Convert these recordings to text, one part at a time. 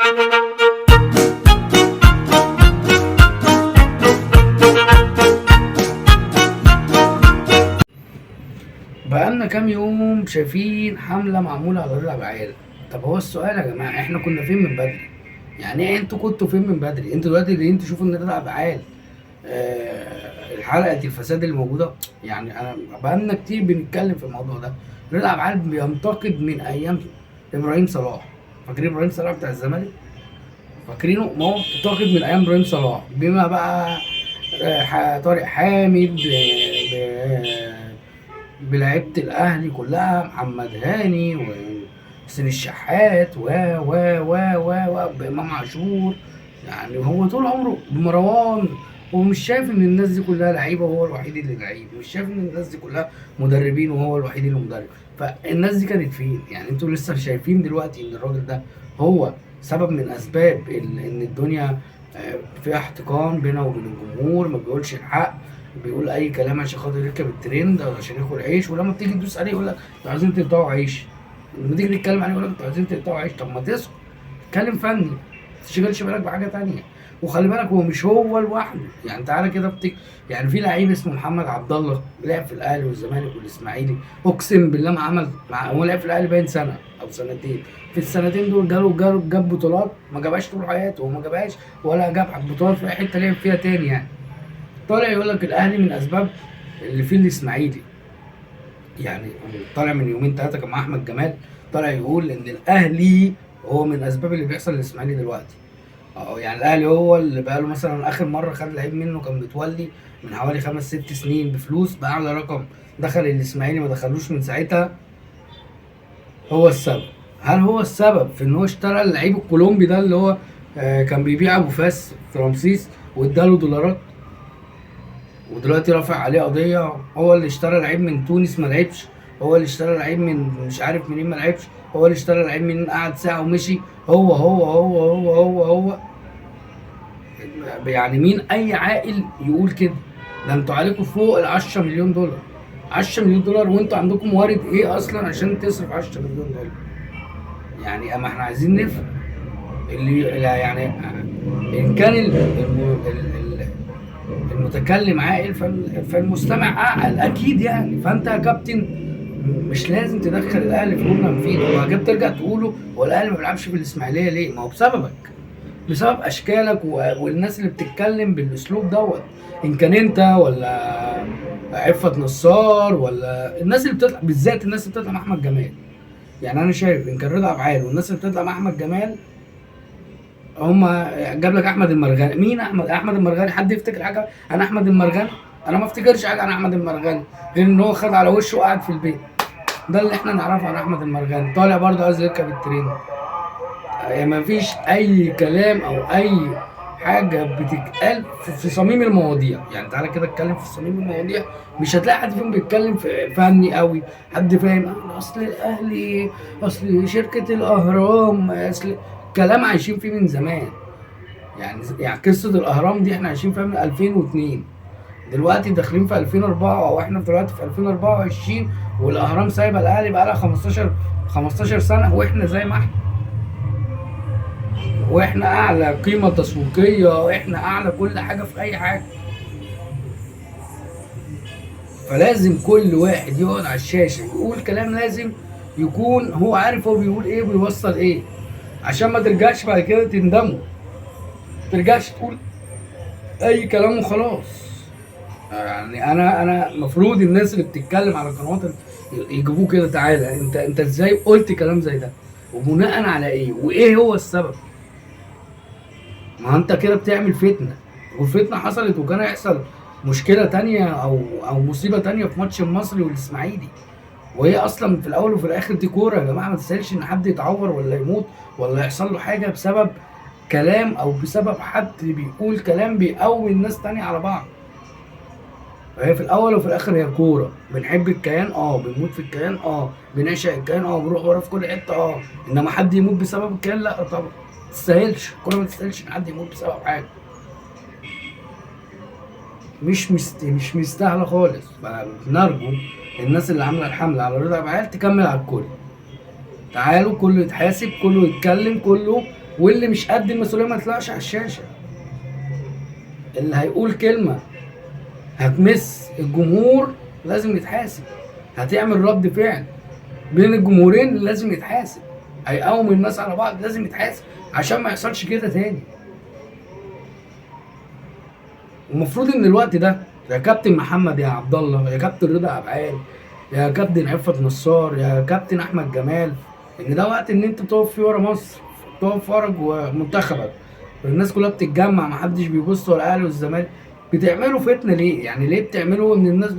بقالنا كام يوم شايفين حملة معمولة على رضا عبعال. طب هو السؤال يا جماعة، احنا كنا فين من بدري؟ يعني ايه انتوا كنتوا فين من بدري؟ انتوا دلوقتي اللي انتوا تشوفوا ان رضا عبعال الحلقة دي الفساد اللي موجودة، يعني انا بقالنا كتير بنتكلم في الموضوع ده. رضا عبعال بينتقد من ايام ابراهيم صلاح، فاكرين ابراهيم صلاح بتاع الزمالك؟ فاكرينه؟ ما هو بينتقد من ايام ابراهيم صلاح، بما بقى طارق حامد، بلعيبه الاهلي كلها، محمد هاني وحسين الشحات و و و و و بامام عاشور. يعني هو طول عمره بمروان، ومش شايف ان الناس دي كلها لعيبة وهو الوحيد اللي لعيب، مش شايف ان الناس دي كلها مدربين وهو الوحيد اللي مدرب. فالناس دي كانت فين؟ يعني انتوا لسه شايفين دلوقتي ان الراجل ده هو سبب من اسباب ان الدنيا فيها احتقان بينه وبين الجمهور، ما بيقولش الحق، بيقول اي كلام عشان خاطر يركب الترند او عشان ياكل عيش. ولما بتيجي تدوس عليه يقول لك انتوا عايزين تقطعوا عيش، لما تيجي تتكلم عليه يقول لك انتوا عايزين تقطعوا عيش. طب ما تسكت، اتكلم فني، ما تشغلش بالك بحاجة تانية. وخلي بالك هو مش هو لوحده، يعني تعالى كده يعني في لعيب اسمه محمد عبد الله لعب في الاهلي والزمالك والاسماعيلي، اقسم بالله ما عمل هو لعب في الاهلي باين سنة او سنتين، في السنتين دول جاله جاب بطولات ما جابهاش طول حياته، وما جابهاش ولا جاب بطولات في اي حتة لعب فيها تاني. يعني طالع يقول لك الاهلي من اسباب اللي فيه الاسماعيلي، يعني طالع من يومين ثلاثة كان مع احمد جمال، طالع يقول ان الاهلي هو من اسباب اللي بيحصل للاسماعيلي دلوقتي. يعني الاهلي هو اللي بقاله مثلا اخر مرة خد لعيب منه كان متولي من حوالي 5 6 سنين بفلوس باعلى رقم، دخل الاسماعيلي ما دخلوش من ساعتها، هو السبب. هل هو السبب في ان هو اشترى اللعيب الكولومبي ده اللي هو كان بيبيع ابو فاس في رمسيس واداله دولارات، ودلوقتي رافع عليه قضية؟ هو اللي اشترى لعيب من تونس ما لعبش، هو اللي اشترى لعيب من مش عارف منين ما لعبش، هو اللي اشترى لعيب منين قعد ساعة ومشي، هو هو هو هو هو هو. يعني مين اي عاقل يقول كده؟ ده انتوا عليكم فوق ال 10 مليون دولار، 10 مليون دولار، وانتوا عندكم وارد ايه اصلا عشان تصرف 10 مليون دولار؟ يعني اما احنا عايزين نفهم اللي يعني ان كان المتكلم عاقل فالمستمع اعقل اكيد. يعني فانت يا كابتن مش لازم تدخل الاهلي في جملة مفيدة، وبعد كده بترجع تقوله هو الاهلي ما بيلعبش في الاسماعيلية ليه؟ ما هو بسببك، بسبب اشكالك والناس اللي بتتكلم بالاسلوب دوت، ان كان انت ولا عفت نصار ولا الناس اللي بتطلع، بالذات الناس اللي بتطلع مع احمد جمال. يعني انا شايف ان كان رضا عبعال والناس اللي بتطلع مع احمد جمال، هم جاب لك احمد المرغني. مين احمد؟ احمد المرغني حد يفتكر حاجة عن احمد المرغني؟ انا ما افتكرش حاجة عن احمد المرغني غير ان هو خد على وشه وقعد في البيت، ده اللي احنا نعرفه عن احمد المرغني. طالع برضه عايز يركب الترند، يعني ما فيش اي كلام او اي حاجة بتتقال في صميم المواضيع. يعني تعالى كده اتكلم في صميم المواضيع، مش هتلاقي حد فيهم بيتكلم في فني قوي، حد فاهم اصل الاهلي، اصل شركة الاهرام، اصل كلام عايشين فيه من زمان. يعني قصة الاهرام دي احنا عايشين فيها من 2002، دلوقتي داخلين في 2004، او احنا دلوقتي في 2024، والاهرام سايبه الاهلي بقى لها 15 سنة، واحنا زي ما احنا، واحنا اعلى قيمة تسويقية، واحنا اعلى كل حاجة في اي حاجة. فلازم كل واحد يقعد على الشاشة يقول كلام لازم يكون هو عارف هو بيقول ايه وبيوصل ايه، عشان ما ترجعش بعد كده تندموا، ما ترجعش تقول اي كلام وخلاص. يعني انا المفروض الناس اللي بتتكلم على القنوات يجيبوه كده، تعالى انت ازاي قلت كلام زي ده، وبناء على ايه، وايه هو السبب؟ ما انت كده بتعمل فتنة، والفتنة حصلت وكان هيحصل مشكلة تانية او مصيبة تانية في ماتش المصري والاسماعيلي، وهي اصلا في الاول وفي الاخر دي كورة يا جماعة، ما تستاهلش ان حد يتعور ولا يموت ولا يحصل له حاجة بسبب كلام او بسبب حد بيقول كلام بيقوي الناس تانية على بعض. فهي في الاول وفي الاخر هي كورة، بنحب الكيان بنموت في الكيان بنعشق الكيان بنروح وراه في كل حتة انما حد يموت بسبب الكيان لا طبعا، ما تستاهلش الكورة، ما تستاهلش ان حد يموت بسبب حاجة، مش مستاهلة خالص. فنرجو الناس اللي عامله الحملة على رضا عبعال تكمل على الكل، تعالوا كله يتحاسب، كله يتكلم، كله واللي مش قد المسؤولية ما يطلعش على الشاشة. اللي هيقول كلمة هتمس الجمهور لازم يتحاسب، هتعمل رد فعل بين الجمهورين لازم يتحاسب، هيقوم الناس على بعض لازم يتحاسب، عشان ما يحصلش كده تاني. المفروض ان الوقت ده يا كابتن محمد يا عبد الله، يا كابتن رضا عبعال، يا كابتن عفت نصار، يا كابتن احمد جمال، ان ده وقت ان انت تقف فيه ورا مصر، تقف ورا منتخبك. الناس كلها بتتجمع، محدش بيبص ولا الاهلي والزمالك. بتعملوا فتنة ليه؟ يعني ليه بتعملوا ان الناس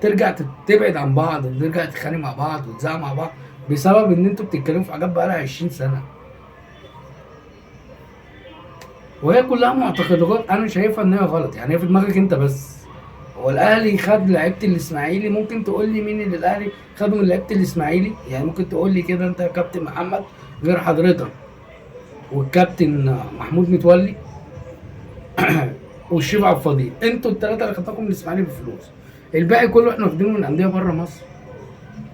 ترجع تبعد عن بعض، وترجع تتخانق مع بعض، وتزعق مع بعض، بسبب ان انتوا بتتكلموا في حاجات بقالها 20 سنة، وهي كلها معتقدات انا شايفها ان هي غلط. يعني هي في دماغك انت بس. هو الاهلي خد لعيبة الاسماعيلي، ممكن تقول لي مين اللي الاهلي خده من لعيبة الاسماعيلي؟ يعني ممكن تقول لي كده انت يا كابتن محمد غير حضرتك والكابتن محمود متولي والشيف عبد الفضيل، انتوا الثلاثة اللي خدتكم من الاسماعيلي بفلوس، الباقي كله احنا واخدينه من اندية بره مصر.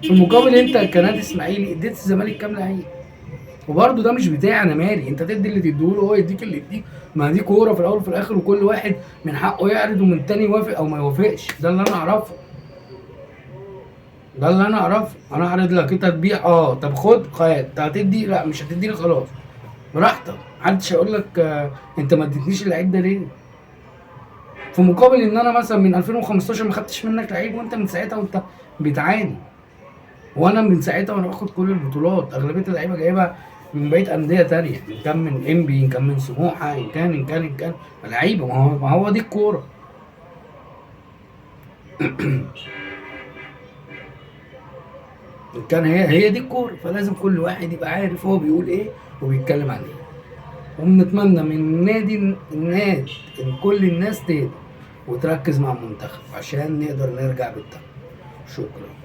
في المقابل انت كنادي اسماعيلي اديت الزمالك كام لعيب؟ وبرده ده مش بتاعي انا، مالي، انت تدي اللي تديهوله وهو يديك اللي يديك، ما دي كورة في الاول وفي الاخر، وكل واحد من حقه يعرض ومن التاني يوافق او ما يوافقش. ده اللي انا اعرفه، ده اللي انا اعرفه. انا اعرض لك انت تبيع، طب خد خد، انت هتدي، لا مش هتديني خلاص براحتك، محدش هيقول لك انت ما اديتنيش اللعيب ده ليه. في مقابل ان انا مثلا من 2015 ما خدتش منك لعيب، وانت من ساعتها وانت بتعاني، وانا من ساعتها وانا باخد كل البطولات، اغلبية اللعيبة جايبها من بقية اندية تانية، ان كان من انبي، ان كان من سموحه، ان كان ان كان ان كان لعيبة. ما هو دي الكورة. ان كان هي دي الكورة، فلازم كل واحد يبقى عارف هو بيقول ايه وبيتكلم عن ايه. وبنتمنى من نادي النادي ان كل الناس تهدى وتركز مع المنتخب عشان نقدر نرجع بالتمام. شكرا.